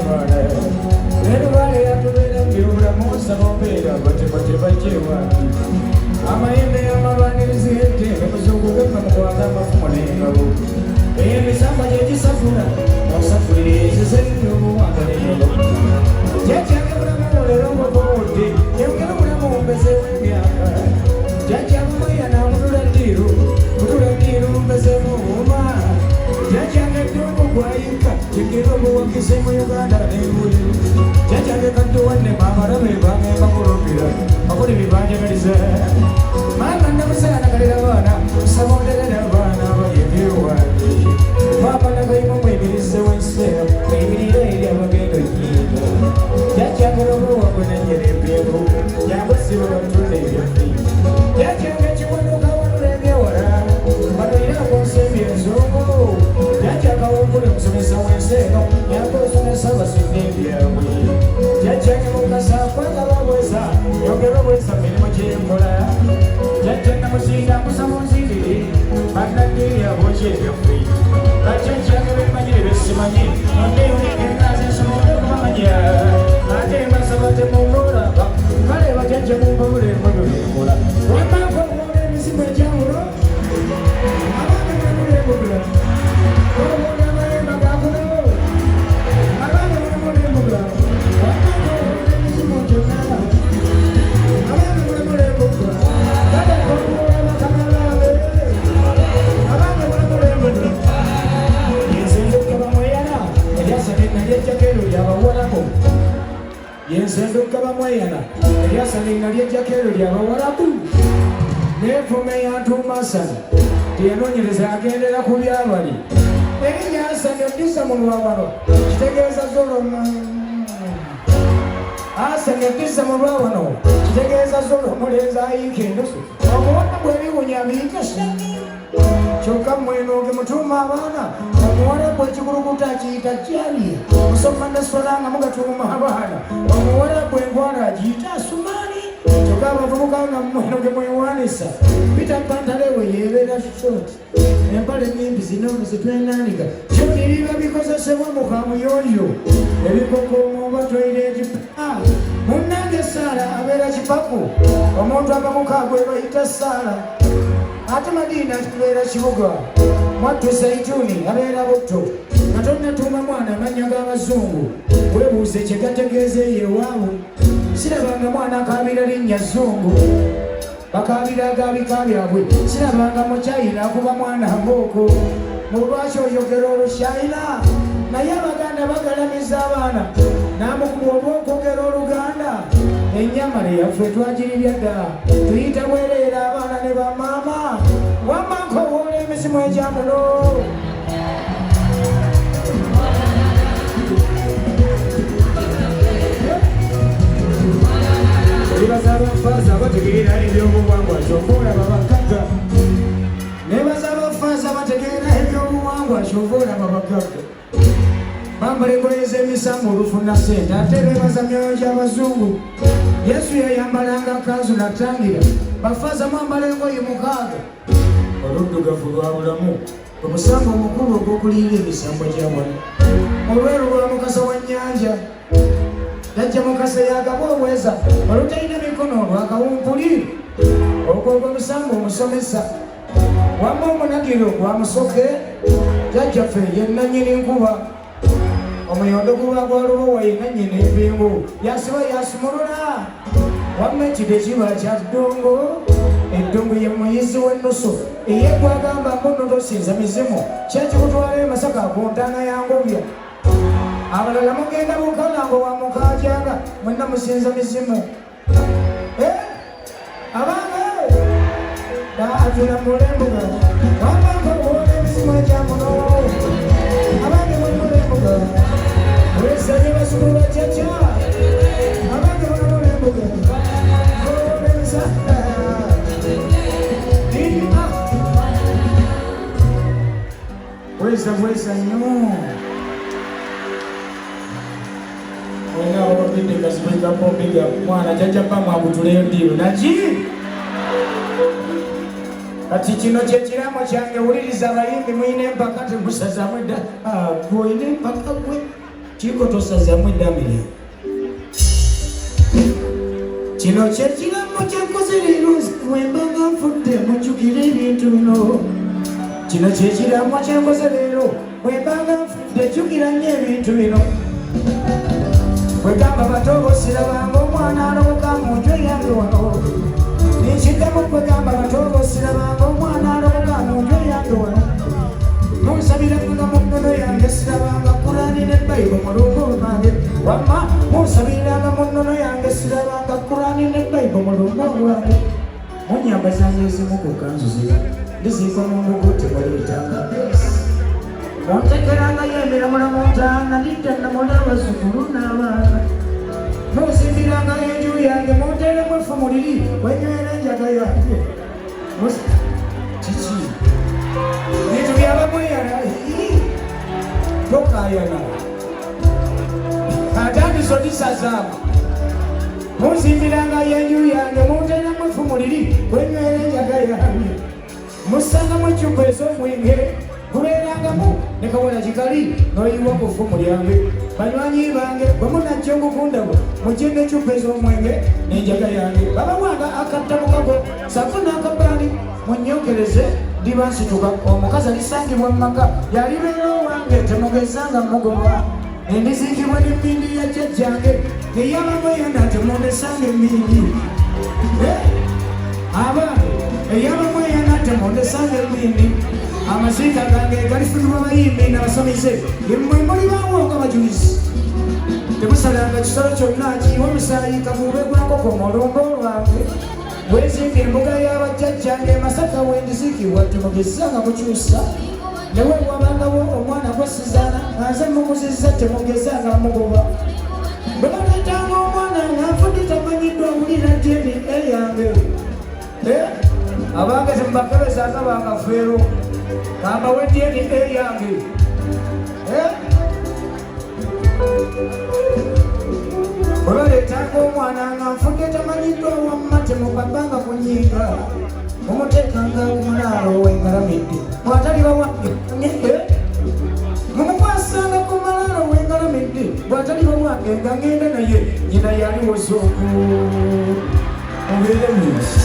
abaana. Nelubaale yatubeera mu byobulamu nsaba ombeera abatemu tebajja ewange. Amayembe amalwanirizi g'eddembe muzuukuke mmwe mukwate amafumu n'engabo. Eyo emisambwa gye gisafula musafulire ezize ebyobuwangwa n'ennono. Jjajjange bulamu leero mbukowodde yongera obulamu mbezeewo emyaka. Jjajja Muyana mutula ddiiru mutula ddiiru mbezeemu obuuma. Jjajjange Ddungu gwayika yongera obuwagizi mu Uganda n'ebweru. Jjajjange Kadduwannema abalabe bagenda kulumbira bakole bye banjagaliza. Maama Namusaana kalera baana nsaba onderere abaana abali ebyewange. Maama Nakayima muyimirize w'ensi eno muyimirire eri abagenda okuyinga. Jjajjange Lubowa gwe nannyini empingu jangu ssibo batunda ebyaffe. Jjajjange Kiwanuka wanula ebyewala banulire akonsembi enzungu. Jjajja Kawumpuli omusomesa w'ensi eno jangu osomesa abasomye ebyabwe. Jjajjange Mukasa kwagala obweza yongera obweza mu mirimu gye nkola. Jjajja Namuzinda nkusaba onzindire bannaddiini abookya ebyaffe. Bajjajjange be mmanyi ne be simanyi munneeyoleke nga nze nsobole okubamanya. Ate mbasaba temumboolanga kale bajjajja mumbabule mu ebyo bye nkola. Wamma nkowoola emizimu egyawulo abange mulamule embuga. Nkowoola amayemba ga kuno abange mulamule embuga. Wamma nkowoola emizimu gyonna abange mulamule embuga. Kale nkowoola bakama bange abange mulamule embuga. Yenze ndukka bamweyana eryasane nalyejjako eryo lyabawalabu. Yenze ndukka bamweyana eryasane nalyejjako eryo lyabawalabu. Nenvuma eyantuuma Asani teyanoonyereza agendera ku byabali. Erinnya Asani oddisa mu lwawano kitegeeza zolo. Asani oddisa mu lwawano kitegeeza zolo omulenzi ayiika endusu. Omuwala bw'ebiwunya abiyita shani. Kyokka mwenooge mutuuma abaana omuwala gwe ekikulukuta akiyita jaliya musoma neswala nga mugatuuma abaana omuwala gwe enkwala agiyita asumaani kyokka abavubuka nga mwenoge mwewanisa Peter Pantalewe yebeera short empale nyimpi zino zitwenanika kyoni biba bikozesebwa mu kabuyonjo ebikokomo oba toilet munnange Saala abeera kipaku omuntu abamuka gwe bayita Saala ate Madiina kibeera kibuga mwattu Zaituni abeera butto nga tonnatuuma mwana amannya g'abazungu weebuuze kye gategeeza eyo ewaabwe sirabanga mwana akaabira linnya zungu bakaabira aga bika byabwe sirabanga muchayina akuba mwana mbooko mu lwaki oyogera oluchayina naye abaganda bagalamiza abaana n'amukuba oba okwogera oluganda ennyama yaffe twagiribya dda tuyita bwereera abaana ne bamaama wamma nkowoola emizimu egyamuno nebaza abafaaza abategeera ebyobuwangwa kyova olaba bagagga nebaza abafaaza abategeera ebyobuwangwa kyova olaba bagagga bambala engoye z'emisambu olufuna ssente ate beebaza myoyo gy'abazungu yesu yayambalanga kanzu natangira bafaza mwambala engoye mukaaga oluddugavu lwa bulamu omusango omukulu ogw'okuliira emisambo gya wano olweru lwa mukasa wa nnyanja yajja mukasa yagaba obweza olutalina mikono olwakawumpuli ogwo ogwo musango omusomesa wamma omunagiro gwa musoke jjajjaffe ye nnannyini nkuba omuyondo guba gwa lubowa ye nannyini empingu yasiba yasumulula wamma ekide kiba kya ddungu eddungu ye muyizi w'ennusu eye gwagamba mbuno tosinza mizimu kyekikutwala e Masaka ku ntaana ya Ngobya abalala mugenda bukalango wa mukajanga mwenna musinza mizimu Eh, abange baatula mulembuga wambankowola emizimu egyamuno abange mulembuga wesanye basukulu bajaja abange mulembuga kowola emisana Bweza bweza nnyo. Mwena abawagidde kazibwe ka Bombiga mwana jajja Bamu akutuleyo ddiiru naki kati kino kye kiramo kyange wuliriza abayimbi mulina empaka temusazamu edda gwe olina empaka gwe. Kiko tosazamu eddamu lyange. Kino kye kiramu kyenkoze leero wemba nga nfudde mujjukire ebintu bino. Kino kye kiramu kyenkoze leero wemba nga nfudde jjukira nnyo ebintu bino. Bwegamba bato bosirabanga omwana aloboka mu nju eyange wano. Nekiddamu kwegamba bato bosirabanga omwana aloboka mu nju eyange wano. Munsabira nga mu nnono yange sirabanga Kurani ne Bayibo mu lugo lwange. Wamma munsabiranga mu nnono yange sirabanga Kurani ne Bayibo mu lugo lwange. Munyamba zange ezimu ku kanzu zira ndiziikwa mu mbugo temuliyitanga. Muntekerangayo emiramula mu ntaana ndidda namula abazzukulu n'abaana. Munzimbirangayo enju yange munteeremu effumu liri wenywera enjaga yange. Kiki? Bintu byabamweyala tokayana atandise otisazaamu munzimbiranga yenju yange munteeramu effumu liri wenywera enjaga yange mussangamu eccupa ez'omwenge gubeerangamu ne kawala kikali n'oyiwa ku ffumu lyange banywanyi bange bwe munajja okukundabo mujje n'eccupa ez'omwenge n'enjaga yange babawanga akatta mukago saako n'akabaani munnyokereze ndiba nsituka omukazi alisangibwa mu maka yalibeera owange temugezanga mugoba endiziikibwa n'emmindi ya jjajjange eyabamweyana temundesanga emmindi eh? abange eyabamweyana temundesanga emmindi amaziika gange galifunibwa bayimbi n'abasamize yemmwe muli bawo nga bajulizi temusalanga kisolo kyonna kiyiwa omusaayi kaguube gwa nkoko mu lumbo lwange Wezimbye embuga y'abajjajjange e Masaka wendiziikibwa temugezanga kukyusa ne we wabangawo omwana gwe sizaala nga nze mukuzizza temugezanga mugoba bwe baleetanga omwana nga nfudde tamanyiddwa wulira DNA yange eh? Abange temubakebezanga bakafeero kambawe DNA yange eh? Olwaleetanga omwana nga nfudde tamanyiddwa wamma temupapanga kunyiiga mumuteekanga ku mulaalo wengalamidde bw'ataliba wange mumukwasanga ku malaalo wengalamidde bw'ataliba wange nga ngenda naye nyina yali wozooku mubeere mwezi.